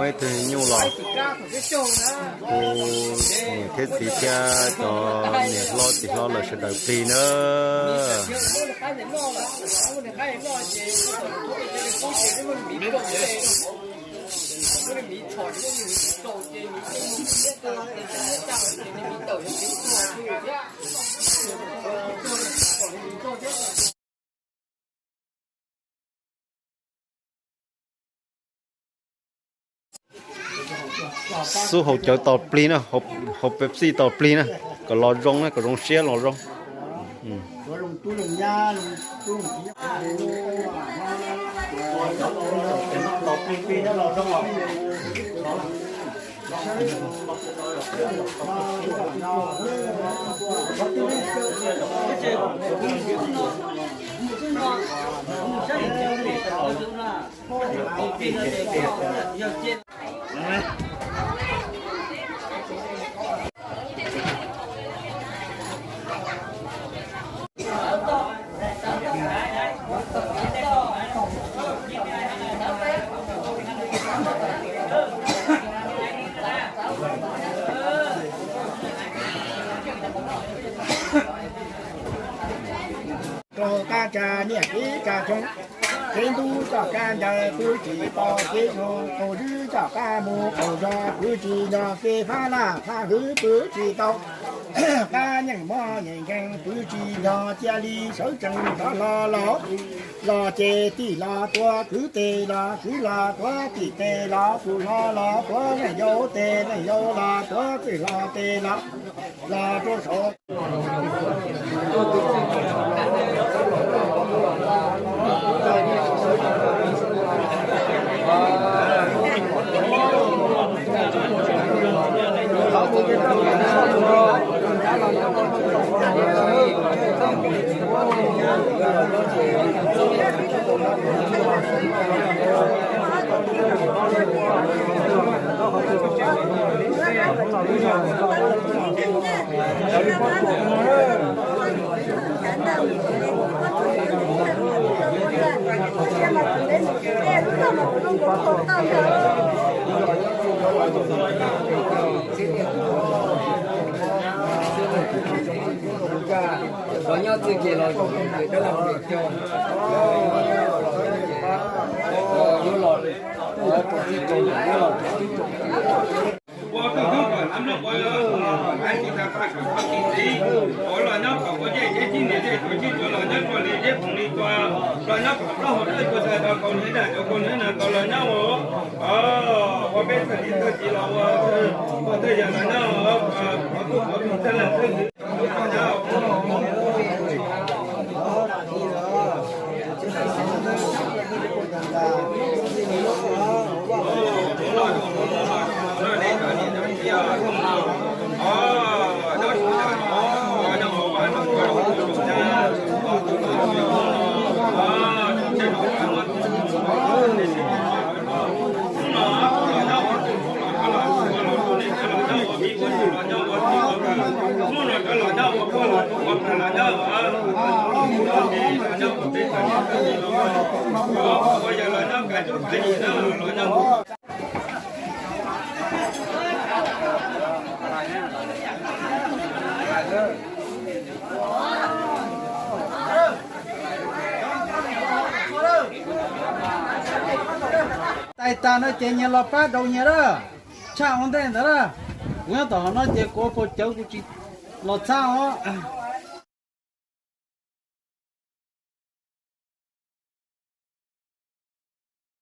Ib tug nyuj los, kuv niam thiab txiv thiab cov niam hlob txiv hlob lawv sawv daws plig na. Xub hauv cawv tos plig na, hauv Pepsi tos plig na, kom los zoo na, kom zoo siab los zoo. Rau qab tsa niaj tib tsa xyoo, kev ntub txoj kab ntawd pwv tsis tau, kev zoo qaug zwb txoj kab mus qaug zog pwv tsis nrog, kev fab laj fab hwv pwv tsis tau, qab nyeej mob nyeej nkeeg pwv tsis nrog, cia li sawv tsees rov hlo los, los ces tij los tuav kwv tij, los kwv los tuav tij, tij los tuav hlob, los tuav leej yau, tij leej yau los tuav txwj hlob, tij los los rau saud. Los nyob txij kiag los, ua tus thoob kom nam loj ua, ais tsis tas paj kom paj tsis txiv, ua los nyob kom ua zej zeb tib niam zej tsuas tib tsuas los nyob ua li zeb phoom li tua, los nyob kom plaub hau dawb tua tas rau kaus hniav daj rau kaus hniav na kaus los nyob ua, ua peb txhais tib txhais txiv los ua, ua tej yam los nyob, ua kuj ua tus thaj leej thaj ntxwv. Tais tas no ces nyias los pab daus nyias lawm. Tshaj ua ntej ntawd na, kuv nyob tom hauv no ces kuv ua pau cawv kuv tsis los txhab os.